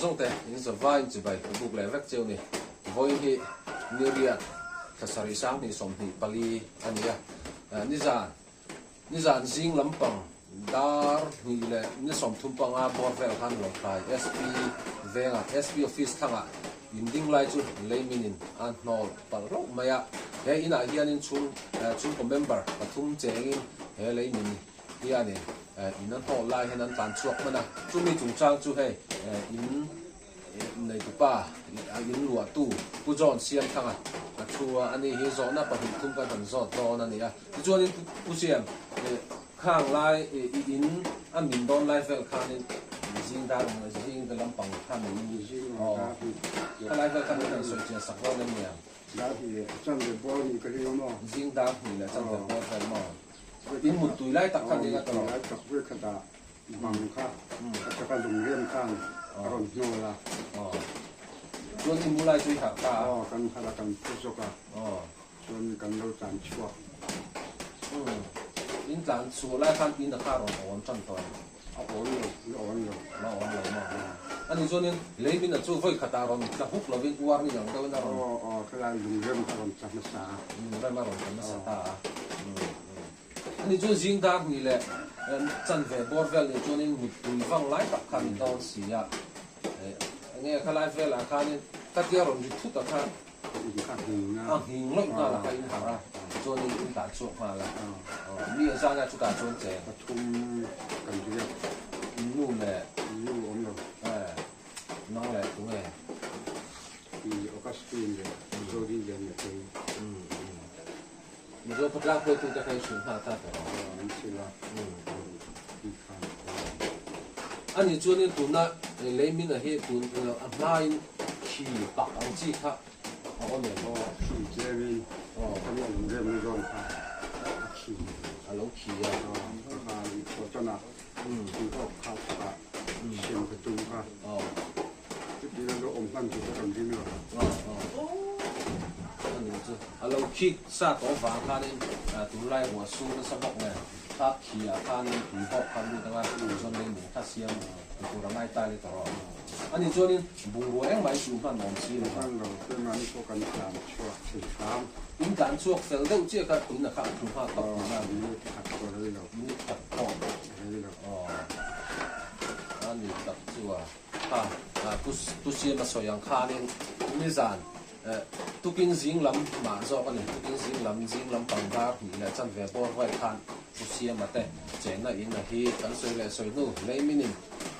zawng te in zavai in chibai ka buk leh vek cheu ni. Vawiin hi Niriat thla sarih sanghnih 24 a ni a. Nizan Nizan zing lampang dar hnih leh ni 35 bawr vel khan Lawngtlai SP vengah SP office thlangah in ding lai chu leiminin a hnawl palh rauh mai a. He inah hianin chhung chhungkaw member pathum chengin he leimin hianin in a hnawl lai hian an tlan chhuak hman a. Chumi chungchang chu hei in Neitupa a in luahtu Pu John Siamthanga a thu a, ani hi zawhna pahnih thum kan han zawt dawn a ni a. Tichuanin Pu Siam, khang lai i in a min dawn lai vel khanin zing dar zing lampang kha min aw kha lai vel kha min han sawi chian sak dawn em niang? Dar hnih leh chanve bawr ni ka ring a maw? Zing dar hnih leh chanve bawr vel maw? In muttui lai tak kha ni nga tawh? Aw, muttui lai tak vel kha dah. Bang kha a taka lungrem khan a rawn hnawl a. Aw. Chuan i mu lai chu i harh ta a? Aw, kan harh a, kan phu zawk a. Aw. Chuan kan lo tlan chhuak. Umm. In tlan chhuah lai khan in a kha rawn awn tan tawh em? A awn lo, la awn lo. La awn lo maw? Ani chuanin leimin a chu vawi khatah rawn tla huk lovin uar ni ang deuhin a rawn. Aw, aw, khalai lungrem kha rawn tla hmasa a. Lungrem a rawn tla hmasa ta a. Umm. Ani chu zing dar hnih leh chanve bawr vel nih chuanin muttui vang lai tak kha a ni dawn si a. Enge khalai velah khanin khatia rawn ri thut a kha a nghing lawih nghal a kha in harh a, chuanin in tah chhuak nghal a. Mi a zan a chutah chuan cheng. Pathum kan ri a. In nu leh. In nu awm lo. Nang leh tunge? I Augustine leh Zodin lian leh kei. Mizo khawtlang hruaitute kha i hrilh nghal ta tawh ang. Aw, an hrilh a. Tih khan. Ani chuanin tuna leimin a hi tun a hmain khi pak ang chi kha a awm em? Aw, khi tlemin ka mi a lung remna zawn kha a khi. A lo khi a. Aw, ka khan thawhtan ah thingkawk kha chhakah siam ka tum kha. Aw. Chuti la lo awm hman tur ka rawn ring lo. A ni chu a lo khik sa tawh vang khanin tunlai ruah sur nasa bawk nen kha khiah khanin tui hawk kha lut anga chuan leilung kha siam tur a ngai ta le tawh rawh. A ni chuanin bungrua engmah i chuh hman awm si lo va. Hman lo, keimahni pawh kan tlan chhuak thei hram. In tlan chhuak fel deuh chiah kha tuna kha a thu nghal tawp tihna a ni. Minute khat pawh rei lo. Minute khat pawh rei lo. Aw a ni tak chu a. Kha Pu Siama sawi ang khanin nizan tukin zing lam mah zawk a ni. Tukin zing lam, zing lam pangdar hnih leh chanve bawr ruai khan Pu Siama te chenna in a hi kan sawi leh sawi hnu leiminin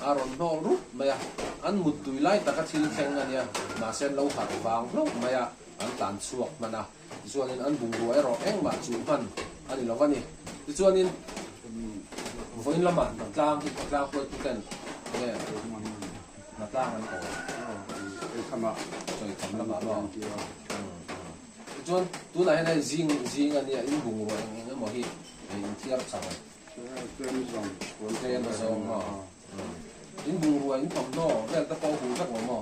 a rawn hnawl rup mai a. An muttui lai taka thil thleng a nia, mahse an lo harh vang hlauh mai a, an tlan chhuak hman a. Tichuanin an bungrua erawh engmah chuh hman a ni lo va ni. Tichuanin vawiin lamah hnatlang hi khawtlang hruaituten nge hnatlang an ko? Chawikham lamah maw? Tichuan tunah hian hei zing zing a nia in bungrua eng eng emaw hi in thiar chho a. Tlem a zawng maw? In bungrua in thawmhnaw vel te pawh huh vek lo maw?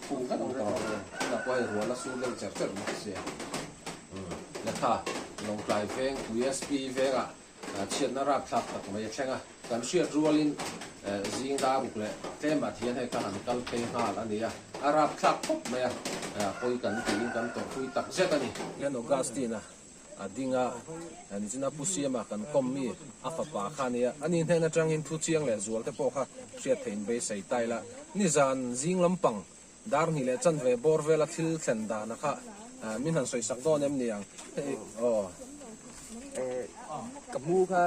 Huh vek ang tawh. Tunah pawh hei ruah la sur deuh cher cher bawk sia. Lehkha Lawngtlai veng USP vengah chhiatna rapthlak tak mai a thleng a. Kan hriat rualin zing dar ruk leh tlemah thian hei kha han kal phei nghal a ni a. A rapthlak khawp mai a, pawi kan tiin kan tawrhpui tak zet a ni. Hian Augustine-a A ding a, nichina Pu Siama kan kawm mi a fapa kha a nia. Ani hnen atangin thu chiang leh zual te pawh kha hriat theihin beisei ta ila. Nizan zing lampang dar hnih leh chanve bawr vela thil thlen dana kha min han sawisak dawn em ni ang? Hei aw. Ka hmu kha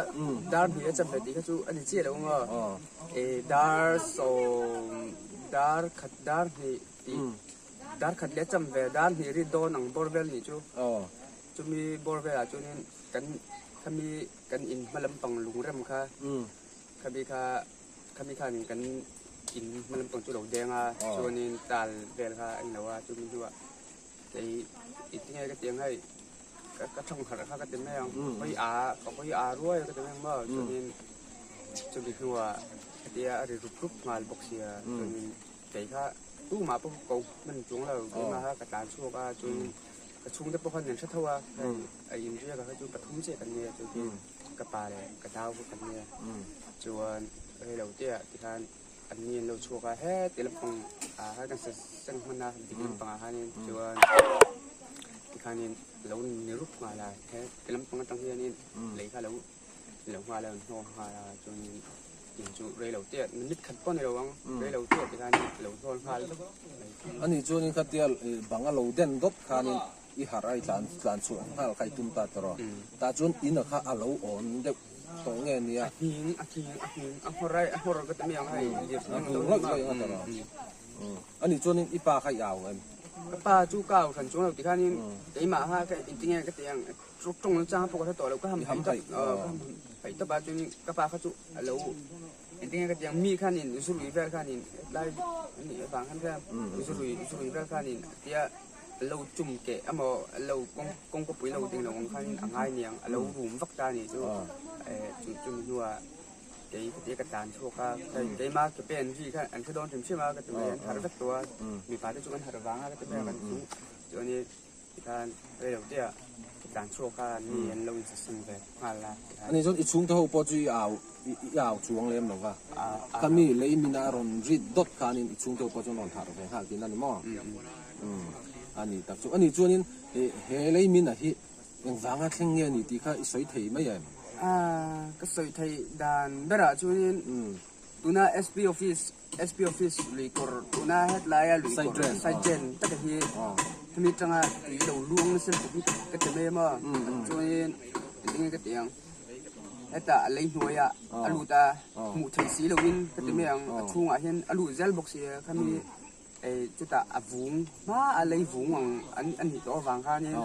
dar hnih leh chanve tih kha chu a ni chiah lo ang aw. Dar sawm dar khat dar hnih tih Dar khat leh cham ve, dar hnih rit dawn ang bawr vel nih chu. Chumi bawr velah chuanin kan khami kan in hma lampang lungrem kha khami kha khami khanin kan in hma lampang chu lo deng a, chuanin tal vel kha a ni lo a, chumi hnuah kei i tinge ka ti ang hei ka thawng harh kha ka ti mai ang, hawi a ka hawi a ruai ka ti mai ang maw, chuanin chumi hnuah khatia a ri rup rup nghal bawk sia chuanin. Kei kha tumah pawh ko hman chuang lo, keimah kha ka tlan chhuak a, chuan ka chhungte pawh khan min hre tho a, hei a inriak a kha chu pathum chiah kan nia, chuan ka pa leh ka nau kha kan nia, chuan rei lo te ah tikhan An ni an lo chhuak a, heti lampang ah khan kan seng hman a, dik lampang ah khanin chuan tikhanin lo ni rup nghal a, heti lampang atang hianin lei kha lo lo nghal a, an hnawl nghal a, chuanin in chu rei lo te minute khat pawh a ni lo ang, rei lo te tikhanin lo hnawl nghal vek mai. Ani chuanin khatia bang a lo den dawt khanin i harh a, i tlan tlan chhuah nghal kha i tum ta tawh rawh. Tah chuan in a kha a lo awn deuh tawh nge nia? A hning, a hning, a hning, a nghawr a, a nghawr ka ti mai ang hei lir A nghawr ngawih ngawih ang a tawh rawh. Ani chuanin i pa kha i au em? Ka pa chu ka au hran chuang lo ti khanin keimah kha ka inti nge ka ti ang, tawng chang pawh ka hre tawh lo, ka ham haih tawp, ka ham haih tawp a chuanin ka pa kha chu a lo Engtin nge ka ti ang, mi khanin zurui vel khanin hetlai a nih avang khan kha zurui zurui vel khanin tia lo chum keh emaw lo kawng kawngkawpui lo ding lo ang khanin a ngai niang a lo rum vak ta a nih chu eh chu chumi hnuah kei ka tia ka tlan chhuak a keima ke pen ri kha an hre dawn hrim hrim a ka ti mai an harh vek tawh a mipa te chu kan harh vang a ka ti mai a kan chung chuanin Tikhan rei lo te ah i tlan chhuak a, mi an lo insaseng ve nghal a. Ani chuan i chhungte ho pawh chu i au i au chuang lem lo va, ka mi lei min a rawn rit dawt khanin i chhungte ho pawh chuan rawn harh ve nghal tihna a ni maw? Ani tak chu. Ani chuanin he lei min a hi engvanga thleng nge a ni tih kha i sawi thei mai em? Ka sawi theih dan berah chuanin tuna SP office SP office lui kawr tuna hetlaia lui kawr side drain taka hi hemi atanga tui lo luang nasa lutuk hi ka ti mai a maw chuanin engtin nge ka ti ang hetah a lei hnuaiah a lut a hmuh theih si loin ka ti mai ang a chhungah hian a lut zel bawk si a khami chutah a vung hma a lei vung ang a nih tawh avang khanin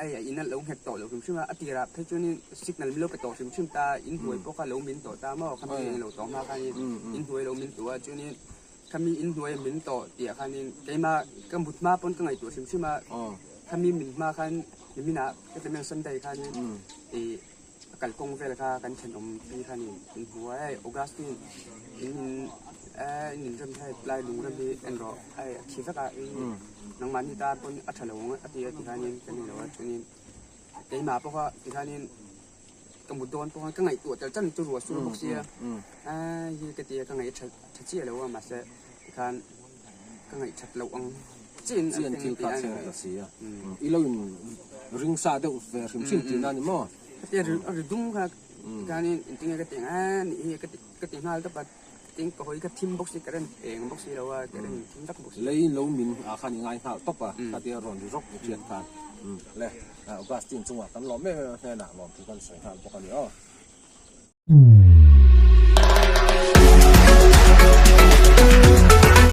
Hei a in a lo nghet tawh lo hrim hrim a, a tirah phei chuanin signal min lo pe tawh hrim hrim ta, inhnuai pawh kha lo min tawh ta maw, khami eng lo tawh hma khanin inhnuai lo min tuh a, chuanin khami inhnuai min tawh tih ah khanin keimah ka mut hma pawn ka ngaihtuah hrim hrim a, khami min hma khan niminah ka ti mai ang Sunday khanin ih a kalkawng vel kha kan thenawm pi khanin min hmu a, hei Augustine in in eh in inrem hei tlai lungrem hi en rawh hei a thi vek a Nangmahni tan pawn a tha lo ang a ti a ti khanin ka ni lo a chuanin keimah pawh kha ti khanin ka mut dawn pawh khan ka ngaihtuah tel chan chu ruah sur bawk sia ai hi ka ti a ka ngaih tha tha chiah lo a mahse tikhan ka ngaih that loh ang chiin an thil kha thleng ta si a i lo in ring sa deuh ve hrim hrim tihna a ni maw? Ka ti a ri dum kha tikhanin engtinge ka ti ang a nih hi ka ti ka ti nghal tawp a. Tin ka hawi kha thim bawk si ka rem eng bawk si lo a, ka rem thim vek bawk si. Lei lo min ah khan i ngai nghal tawp a, khatia rawn ri rawk i hriat khan. Le, Augustine chungah kan lawm em em a hnenah lawmthu kan sawi nghal bawk a ni aw.